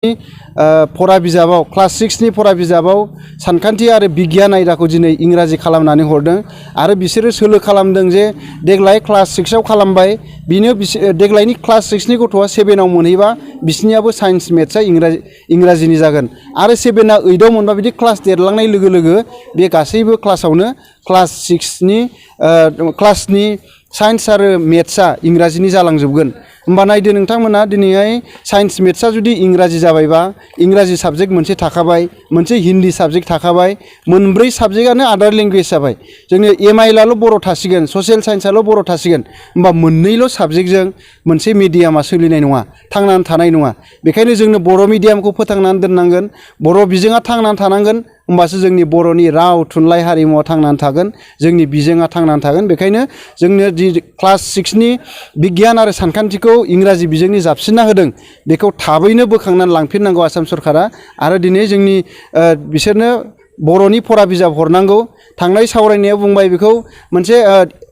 फरा बिजाबाव क्लास 6 नि फरा बिजाबाव सानखान्थि आरो बिगियान आयदाखौ दिनै इंराजि खालामनानै हरदों आरो बिसोरो सोलो खालामदों जे देग्लाय क्लास 6 आव खालामबाय बिनो देग्लायनि क्लास 6 नि गथ'आ 7 आव मोनहैबा बिसिनियाबो साइन्स मेथ्सआ इंराजिनि जागोन आरो 7 आ 8 आव मोनबा बिदि क्लास देरलांनाय लोगो लोगो बे गासैबो क्लासावनो क्लास 6 नि क्लासनि साइन्स आरो मेथ्सआ इंराजिनि जालांजोबगोन होमबा नायदो नोंथांमोना दिनैहाय साइन्स मेथ्सआ जुदि इंराजि जाबायबा इंराजि साबजेक्ट मोनसे थाखाबाय मोनसे हिन्दी साबजेक्ट थाखाबाय मोनब्रै साबजेक्टआनो आदार लेंगुवेज जाबाय जोंनि एमआइएलआल' बर' थासिगोन ससियेल साइन्सआल' बर' थासिगोन होमबा मोननैल' साबजेक्टजों मोनसे मिडियामा सोलिनाय नङा थांनानै थानाय नङा बेखायनो जोंनो बर' मिडियामखौ फोथांनानै दोननांगोन बर' बिजोङा थांनानै थानांगोन होमबासो जोंनि बर'नि राव थुनलाइ हारिमुआ थांनानै थागोन जोंनि बिजोङा थांनानै थागोन बेखायनो जोंनो क्लास 6 नि बिगियान आरो सानखान्थिखौ इंराजि बिजोंनि जाबसिनना होदों बेखौ थाबैनो बोखांनानै लांफिननांगौ आसाम सरकारा आरो दिनै जोंनि बिसोरनो बर'नि फरा बिजाब हरनांगौ थांनाय सावरायनायाव बुंबाय बेखौ मोनसे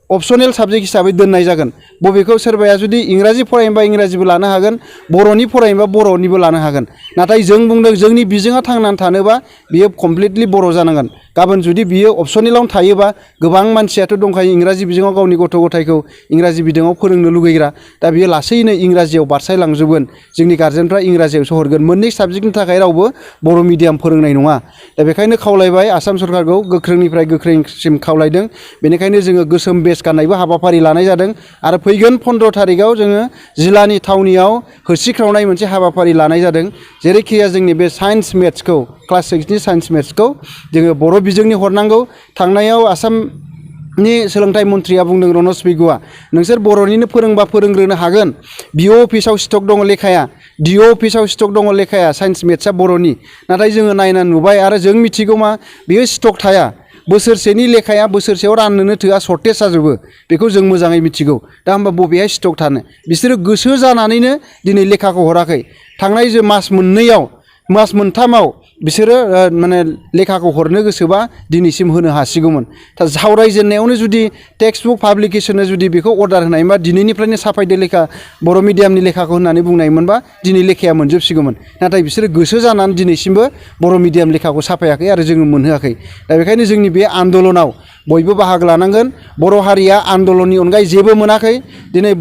अपसनेल साबजेक्ट हिसाबै दोननाय जागोन बबेखौ सोरबाया जुदि इंराजि फरायनोबा इंराजिबो लानो हागोन बर'नि फरायनोबा बर'निबो लानो हागोन नाथाय जों बुंदों जोंनि बिजोङा थांनानै थानोबा बियो कमप्लिटलि बर' जानांगोन गाबोन जुदि बियो अपसनेलावनो थायोबा गोबां मानसियाथ' दंखायो इंराजि बिजोङाव गावनि गथ' गथायखौ इंराजि बिजोङाव फोरोंनो लुगैग्रा दा बियो लासैनो इंराजियाव बारसायलांजोबगोन जोंनि गार्जेनफ्रा इंराजियावसो हरगोन मोननै साबजेक्टनि थाखाय रावबो बर' मिडियाम फोरोंनाय नङा दा बेखायनो खावलायबाय आसाम सरकारखौ गोख्रोंनिफ्राय गोख्रोंसिम खावलायदों बेनिखायनो जोङो गोसोम बेस गाननायबो हाबाफारि लानाय जादों आरो फैगोन 15 थारिखआव जोङो जिल्लानि थावनियाव होस्रिख्रावनाय मोनसे हाबाफारि लानाय जादों जेरैखिया जोंनि बे साइन्स मेथ्सखौ क्लास 6 नि साइन्स मेथ्सखौ जोङो बर' बिजोंनि हरनांगौ थांनायाव आसामनि सोलोंथाइ मन्थ्रिया बुंदों रनज पेगुआ नोंसोर बर'निनो फोरोंबा फोरोंग्रोनो हागोन बिअ अफिसाव स्टक दङ लेखाया डिअ अफिसाव स्टक दङ लेखाया साइन्स मेथ्सआ बर'नि नाथाय जोङो नायना नुबाय आरो जों मिथिगौ मा बियो स्टक थाया बोसोरसेनि लेखाया बोसोरसेयाव राननोनो थोआ सर्टेज जाजोबो बेखौ जों मोजाङै मिथिगौ दा होमबा बबेहाय स्टक थानो बिसोरो गोसो जानानैनो दिनै लेखाखौ हराखै थांनाय मास मोननैयाव मास मोनथामाव बिसोरो माने लेखाखौ हरनो गोसोबा दिनैसिम होनो हासिगौमोन दा सावरायजेननायावनो जुदि टेक्सट बुक पाब्लिकेशननो जुदि बेखौ अर्डार होनायमोनबा दिनैनिफ्रायनो साफायदो लेखा बर' मिडियामनि लेखाखौ होननानै बुंनायमोनबा दिनै लेखाया मोनजोबसिगौमोन नाथाय बिसोरो गोसो जानानै दिनैसिमबो बर' मिडियाम लेखाखौ साफायाखै आरो जोङो मोनहोआखै दा बेखायनो जोंनि बे आन्दलनाव बयबो बाहागो लानांगोन बर' हारिया आन्दलननि अनगायै जेबो मोनाखै दिनै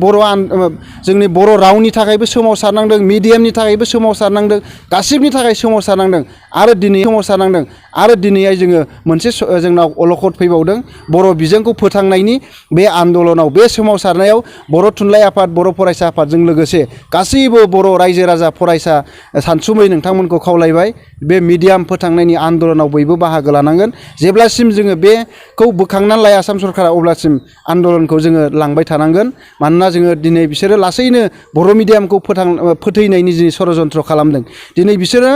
जोंनि बर' रावनि थाखायबो सोमावसारनांदों मिडियामनि थाखायबो सोमावसारनांदों गासिबनि थाखाय सोमावसारनांदों आरो दिनैहाय जोङो मोनसे जोंनाव अलखद फैबावदों बर' बिजोंखौ फोथांनायनि बे आन्दलनाव बे सोमावसारनायाव बर' थुनलाइ आफाद बर' फरायसा आफादजों लोगोसे गासैबो बर' रायजो राजा फरायसा सानसुमै नोंथांमोनखौ खावलायबाय बे मिडियाम फोथांनायनि आन्दलनाव बयबो बाहागो लानांगोन जेब्लासिम जोङो बेखौ बोखांनानै लाया आसाम सरकारा अब्लासिम आन्दलनखौ जोङो लांबाय थानांगोन मानोना जोङो दिनै बिसोरो लासैनो बर' मिडियामखौ फोथैनायनि जि षड़यन्त्र खालामदों दिनै बिसोरो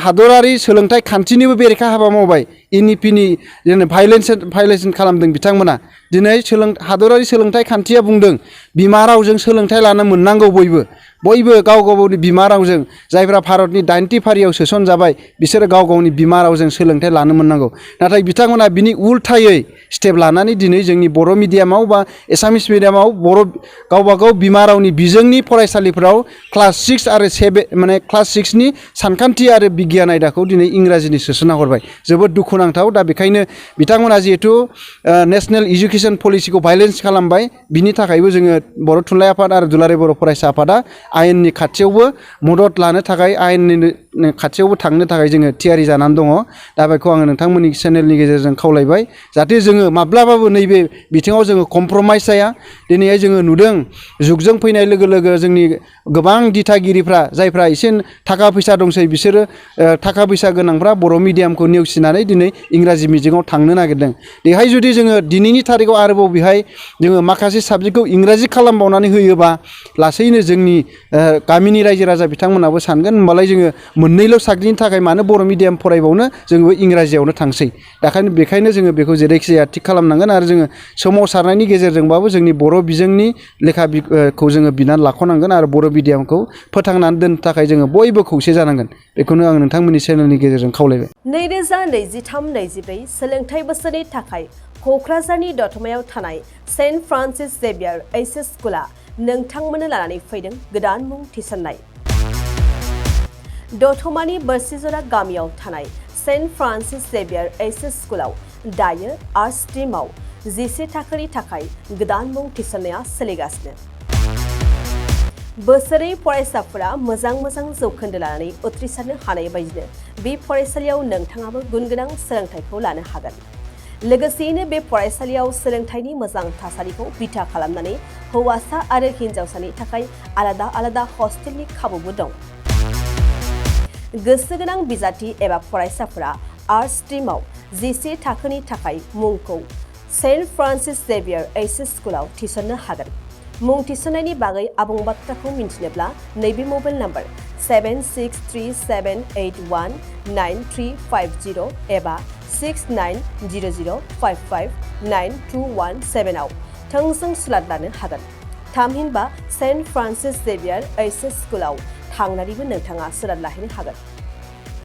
हादरारि सोलोंथाइ खान्थिनिबो बेरेखा हाबा मावबाय इनिपिनि भायलेसन खालामदों बिथांमोना दिनै हादरारि सोलोंथाइ खान्थिया बुंदों बिमा रावजों सोलोंथाइ लानो मोननांगौ बयबो गाव गावनि बिमा रावजों जायफ्रा भारतनि 90 फारियाव सोसनजाबाय बिसोरो गाव गावनि बिमा रावजों सोलोंथाइ लानो मोननांगौ नाथाय बिथांमोना बिनि उल्थायै स्टेप लानानै दिनै जोंनि बर' मिडियामाव बा एसामिस मिडियामाव गावबा गाव बिमा रावनि बिजोंनि फरायसालिफोराव क्लास 6 आरो 7 माने क्लास 6 नि सानखान्थि आरो बिगियान आयदाखौ दिनै इंराजिनि सोसनना हरबाय जोबोद दुखुनांथाव दा बेखायनो बिथांमोना जिहेथु नेशनेल इडुकेसन पलिसिखौ भायलेन्स खालामबाय बिनि थाखायबो जोङो बर' थुनलाइ आफाद आरो दुलाराय बर' फरायसा आफादा आयेननि खाथियावबो मदद लानो थाखाय आयेननि खाथियावबो थांनो थाखाय जोङो थियारि जानानै दङ दा बेखौ आङो नोंथांमोननि चेनेलनि गेजेरजों खावलायबाय जाहाथे जोङो माब्लाबाबो नैबे बिथिङाव जोङो कमप्रमाइस जाया दिनैहाय जोङो नुदों जुगजों फैनाय लोगो लोगो जोंनि गोबां दिथागिरिफ्रा जायफ्रा एसे थाखा फैसा दंसै बिसोरो थाखा फैसा गोनांफ्रा बर' मिडियामखौ नेवसिनानै दिनै इंराजि मिडियामाव थांनो नागिरदों बेहाय जुदि जोङो दिनैनि थारिखआव आरोबाव बेहाय जोङो माखासे साबजेक्टखौ इंराजि खालामबावनानै होयोबा लासैनो जोंनि गामिनि रायजो राजा बिथांमोनाबो सानगोन होमबालाय जोङो मोननैल' साबजेक्टनि थाखाय मानो बर' मिडियाम फरायबावनो जोंबो इंराजियावनो थांसै बेखायनो जोङो बेखौ जेरैखिजाया थिग खालामनांगोन आरो जोङो सोमावसारनायनि गेजेरजोंबाबो जोंनि बर' बिजोंनि लेखाखौ जोङो बिनानै लाख'नांगोन आरो बर' मिडियामखौ फोथांनानै दोननो थाखाय जोङो बयबो खौसे जानांगोन बेखौनो आं नोंथांमोननि चेनेलनि गेजेरजों खावलायबाय 2023-24 सोलोंथाइ बोसोरनि थाखाय क'क्राझारनि दतमायाव थानाय सेन्ट फ्रान्सिस जेभियार एइच स्कुला नोंथांमोननो लानानै फैदों गोदान मुं थिसननाय दतमानि बोरसिजरा गामियाव थानाय सेन्ट फ्रान्सिस जेवियर एचएस स्कुलाव दायो आर्ट्स स्ट्रीमाव 11 थाखोनि थाखाय गोदान मुं थिसननाया सोलिगासिनो। बोसोरै फरायसाफोरा मोजां जौखोन्दो लानानै उथ्रिसारनो हानाय बायदिनो बे फरायसालियाव नोंथाङाबो गुनगोनां सोलोंथाइखौ लानो हागोन। लोगोसेयैनो बे फरायसालियाव सोलोंथाइनि मोजां थासारिखौ बिथा खालामनानै हौवासा आरो हिन्जावसानि थाखाय आलादा हस्टेलनि खाबुबो दं। गोसो गोनां बिजाथि एबा फरायसाफोरा आर्ट्स स्ट्रीमाव 11 थाखोनि थाखाय मुंखौ सेन्ट फ्रान्सिस जेवियर एचएस स्कुलाव थिसननो हागोन। मुं थिसननायनि बागै आबुं बाथ्राखौ मिन्थिनोब्ला नैबे मबाइल नम्बर 7637819350 एबा 6900559217 आव थोंजों सुलाद लानो हागोन। थामहिनबा सेन्ट फ्रान्सिस जेवियर एचएस स्कुलाव थांनानैबो नोंथाङा सुलाद लाहैनो हागोन।